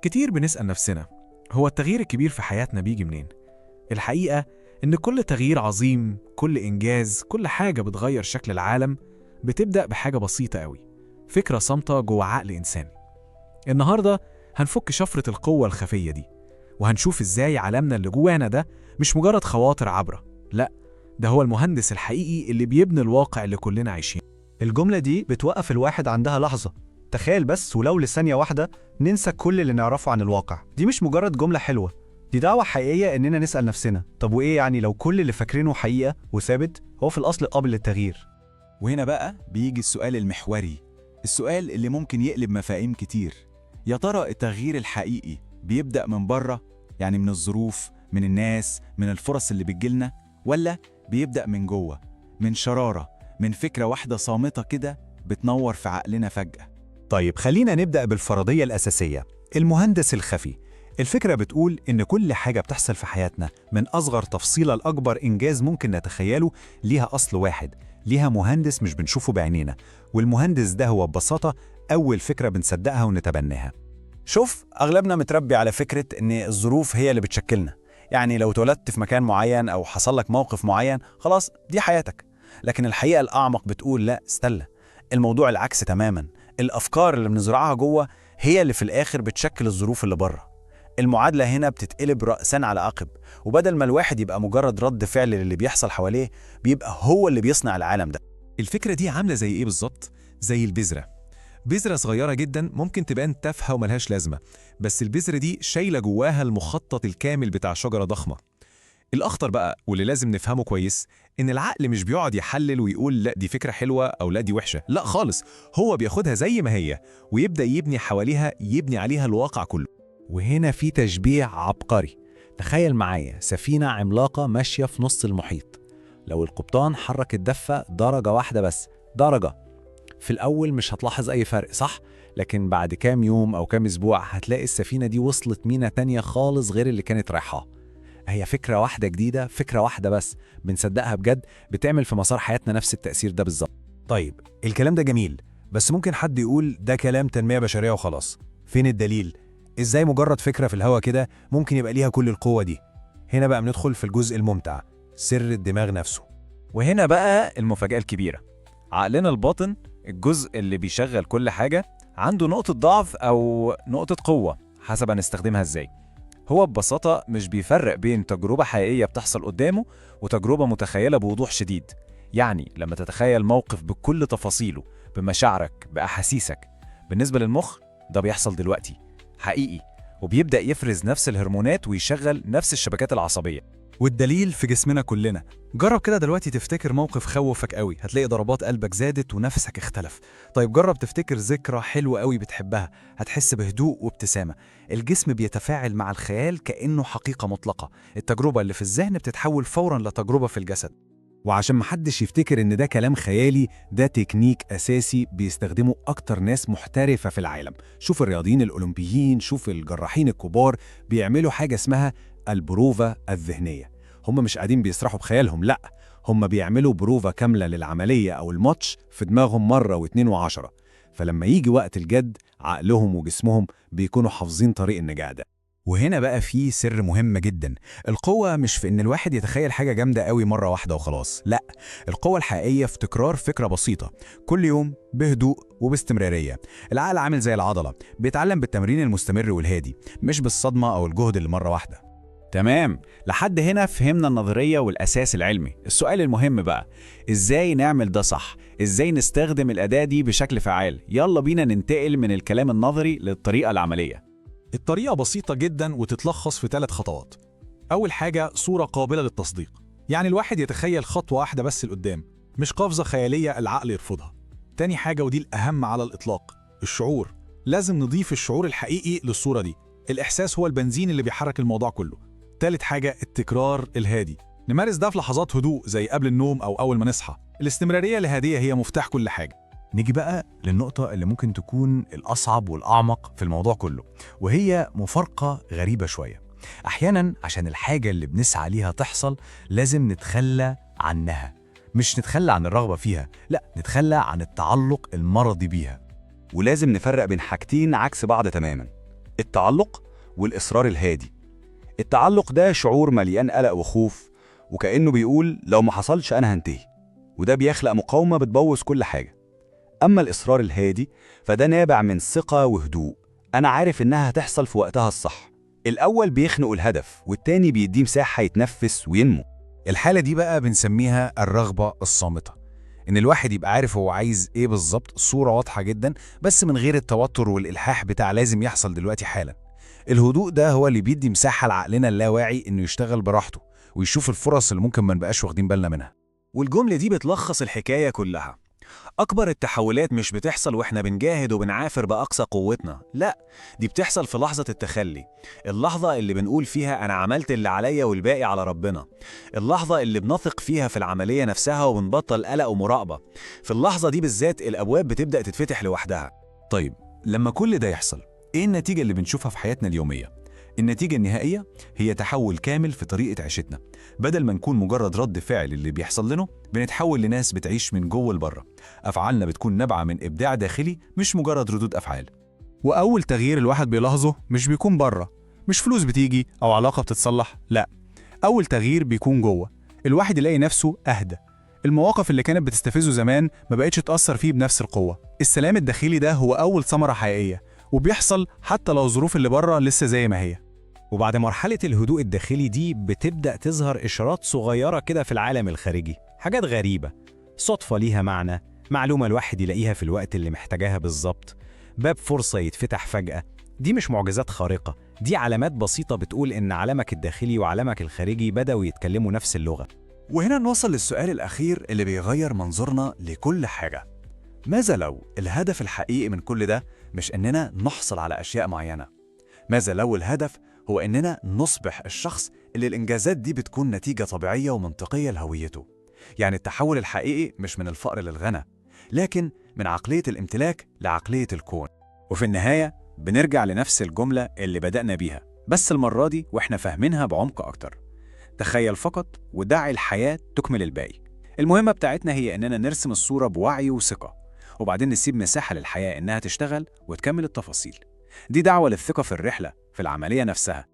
كتير بنسأل نفسنا، هو التغيير الكبير في حياتنا بيجي منين؟ الحقيقة إن كل تغيير عظيم، كل إنجاز، كل حاجة بتغير شكل العالم بتبدأ بحاجة بسيطة قوي، فكرة صامتة جوه عقل إنسان. النهاردة هنفك شفرة القوة الخفية دي، وهنشوف إزاي عالمنا اللي جوانا ده مش مجرد خواطر عبرة، لأ، ده هو المهندس الحقيقي اللي بيبني الواقع اللي كلنا عايشينه. الجملة دي بتوقف الواحد عندها لحظة. تخيل بس ولو لثانية واحدة ننسى كل اللي نعرفه عن الواقع. دي مش مجرد جملة حلوة، دي دعوة حقيقية إننا نسأل نفسنا، طب وإيه يعني لو كل اللي فاكرينه حقيقة وثابت هو في الأصل قابل للتغيير؟ وهنا بقى بيجي السؤال المحوري، السؤال اللي ممكن يقلب مفاهيم كتير. يا ترى التغيير الحقيقي بيبدأ من بره، يعني من الظروف، من الناس، من الفرص اللي بتجيلنا، ولا بيبدأ من جوه، من شرارة، من فكرة واحدة صامتة كده بتنور في عقلنا فجأة؟ طيب خلينا نبدأ بالفرضية الأساسية، المهندس الخفي. الفكرة بتقول إن كل حاجة بتحصل في حياتنا من أصغر تفصيلة لأكبر إنجاز ممكن نتخيله ليها أصل واحد، ليها مهندس مش بنشوفه بعينينا، والمهندس ده هو ببساطة أول فكرة بنصدقها ونتبناها. شوف، أغلبنا متربي على فكرة إن الظروف هي اللي بتشكلنا، يعني لو اتولدت في مكان معين أو حصل لك موقف معين خلاص دي حياتك. لكن الحقيقة الأعمق بتقول لا، استنى، الموضوع العكس تماما. الأفكار اللي بنزرعها جوه هي اللي في الآخر بتشكل الظروف اللي بره. المعادلة هنا بتتقلب رأسا على عقب، وبدل ما الواحد يبقى مجرد رد فعل للي بيحصل حواليه، بيبقى هو اللي بيصنع العالم ده. الفكرة دي عاملة زي إيه بالظبط؟ زي البذرة. بذرة صغيرة جدا ممكن تبان تافهة وملهاش لازمة، بس البذرة دي شايلة جواها المخطط الكامل بتاع شجرة ضخمة. الأخطر بقى واللي لازم نفهمه كويس، إن العقل مش بيقعد يحلل ويقول لا دي فكرة حلوة أو لا دي وحشة، لا خالص، هو بياخدها زي ما هي ويبدأ يبني حواليها، يبني عليها الواقع كله. وهنا في تشبيه عبقري. تخيل معايا سفينة عملاقة ماشية في نص المحيط. لو القبطان حرك الدفة درجة واحدة بس، درجة، في الأول مش هتلاحظ أي فرق، صح؟ لكن بعد كام يوم أو كام أسبوع هتلاقي السفينة دي وصلت مينا تانية خالص غير اللي كانت رايحاه. هي فكرة واحدة جديدة، فكرة واحدة بس بنصدقها بجد، بتعمل في مسار حياتنا نفس التأثير ده بالظبط. طيب الكلام ده جميل، بس ممكن حد يقول ده كلام تنمية بشرية وخلاص، فين الدليل؟ إزاي مجرد فكرة في الهوا كده ممكن يبقى ليها كل القوة دي؟ هنا بقى بندخل في الجزء الممتع، سر الدماغ نفسه. وهنا بقى المفاجأة الكبيرة. عقلنا الباطن، الجزء اللي بيشغل كل حاجة، عنده نقطة ضعف أو نقطة قوة حسب هنستخدمها إزاي. هو ببساطة مش بيفرق بين تجربة حقيقية بتحصل قدامه وتجربة متخيلة بوضوح شديد. يعني لما تتخيل موقف بكل تفاصيله، بمشاعرك، بأحاسيسك، بالنسبة للمخ ده بيحصل دلوقتي حقيقي، وبيبدأ يفرز نفس الهرمونات ويشغل نفس الشبكات العصبية. والدليل في جسمنا كلنا. جرب كده دلوقتي تفتكر موقف خوفك قوي، هتلاقي ضربات قلبك زادت ونفسك اختلف. طيب جرب تفتكر ذكرى حلوة قوي بتحبها، هتحس بهدوء وابتسامة. الجسم بيتفاعل مع الخيال كأنه حقيقة مطلقة. التجربة اللي في الذهن بتتحول فورا لتجربة في الجسد. وعشان محدش يفتكر إن ده كلام خيالي، ده تكنيك أساسي بيستخدمه أكتر ناس محترفة في العالم. شوف الرياضيين الأولمبيين، شوف الجراحين الكبار، بيعملوا حاجة اسمها البروفة الذهنية. هم مش قاعدين بيسرحوا بخيالهم، لأ، هم بيعملوا بروفة كاملة للعملية أو الماتش في دماغهم مرة واتنين وعشرة. فلما يجي وقت الجد، عقلهم وجسمهم بيكونوا حافظين طريق النجاة ده. وهنا بقى في سر مهم جدا. القوة مش في إن الواحد يتخيل حاجة جامدة قوي مرة واحدة وخلاص، لا، القوة الحقيقية في تكرار فكرة بسيطة كل يوم بهدوء وباستمرارية. العقل عامل زي العضلة، بيتعلم بالتمرين المستمر والهادي، مش بالصدمة أو الجهد اللي مرة واحدة. تمام، لحد هنا فهمنا النظرية والأساس العلمي. السؤال المهم بقى، إزاي نعمل ده صح؟ إزاي نستخدم الأداة دي بشكل فعال؟ يلا بينا ننتقل من الكلام النظري للطريقة العملية. الطريقة بسيطة جدا وتتلخص في 3 خطوات. أول حاجة، صورة قابلة للتصديق، يعني الواحد يتخيل خطوة واحدة بس لقدام، مش قفزة خيالية العقل يرفضها. تاني حاجة، ودي الأهم على الإطلاق، الشعور. لازم نضيف الشعور الحقيقي للصورة دي. الإحساس هو البنزين اللي بيحرك الموضوع كله. تالت حاجة، التكرار الهادي. نمارس ده في لحظات هدوء زي قبل النوم أو أول ما نصحى. الاستمرارية الهادية هي مفتاح كل حاجة. نيجي بقى للنقطة اللي ممكن تكون الأصعب والأعمق في الموضوع كله، وهي مفارقة غريبة شوية. أحياناً عشان الحاجة اللي بنسعى ليها تحصل لازم نتخلى عنها، مش نتخلى عن الرغبة فيها، لا، نتخلى عن التعلق المرضي بيها. ولازم نفرق بين حاجتين عكس بعض تماما. التعلق والإصرار الهادي. التعلق ده شعور مليان قلق وخوف، وكأنه بيقول لو ما حصلش أنا هنتهي، وده بيخلق مقاومة بتبوظ كل حاجة. أما الإصرار الهادي فده نابع من ثقة وهدوء، أنا عارف إنها هتحصل في وقتها الصح. الأول بيخنق الهدف، والتاني بيديه مساحة يتنفس وينمو. الحالة دي بقى بنسميها الرغبة الصامتة، إن الواحد يبقى عارف هو عايز إيه بالظبط، صورة واضحة جدا، بس من غير التوتر والإلحاح بتاع لازم يحصل دلوقتي حالا. الهدوء ده هو اللي بيدي مساحة لعقلنا اللاواعي إنه يشتغل براحته ويشوف الفرص اللي ممكن ما نبقاش واخدين بالنا منها. والجملة دي بتلخص الحكاية كلها. أكبر التحولات مش بتحصل وإحنا بنجاهد وبنعافر بأقصى قوتنا، لا، دي بتحصل في لحظة التخلي، اللحظة اللي بنقول فيها أنا عملت اللي عليا والباقي على ربنا، اللحظة اللي بنثق فيها في العملية نفسها وبنبطل قلق ومراقبة. في اللحظة دي بالذات الأبواب بتبدأ تتفتح لوحدها. طيب لما كل ده يحصل، إيه النتيجة اللي بنشوفها في حياتنا اليومية؟ النتيجة النهائية هي تحول كامل في طريقة عيشتنا. بدل ما نكون مجرد رد فعل اللي بيحصل لنا، بنتحول لناس بتعيش من جوه لبره. أفعالنا بتكون نابعة من إبداع داخلي، مش مجرد ردود أفعال. وأول تغيير الواحد بيلاحظه مش بيكون بره، مش فلوس بتيجي أو علاقة بتتصلح، لا، أول تغيير بيكون جوه. الواحد يلاقي نفسه أهدى، المواقف اللي كانت بتستفزه زمان ما بقتش تأثر فيه بنفس القوة. السلام الداخلي ده هو أول ثمرة حقيقية، وبيحصل حتى لو الظروف اللي بره لسه زي ما هي. وبعد مرحلة الهدوء الداخلي دي بتبدأ تظهر إشارات صغيرة كده في العالم الخارجي، حاجات غريبة، صدفة ليها معنى، معلومة الواحد يلاقيها في الوقت اللي محتاجاها بالظبط، باب فرصة يتفتح فجأة. دي مش معجزات خارقة، دي علامات بسيطة بتقول إن عالمك الداخلي وعالمك الخارجي بدأوا يتكلموا نفس اللغة. وهنا نوصل للسؤال الأخير اللي بيغير منظورنا لكل حاجة. ماذا لو الهدف الحقيقي من كل ده مش إننا نحصل على أشياء معينة؟ ماذا لو الهدف هو إننا نصبح الشخص اللي الإنجازات دي بتكون نتيجة طبيعية ومنطقية لهويته؟ يعني التحول الحقيقي مش من الفقر للغنى، لكن من عقلية الامتلاك لعقلية الكون. وفي النهاية بنرجع لنفس الجملة اللي بدأنا بيها، بس المرة دي وإحنا فاهمينها بعمق أكتر. تخيل فقط ودع الحياة تكمل الباقي. المهمة بتاعتنا هي إننا نرسم الصورة بوعي وثقة، وبعدين نسيب مساحة للحياة إنها تشتغل وتكمل التفاصيل. دي دعوة للثقة في الرحلة، في العملية نفسها.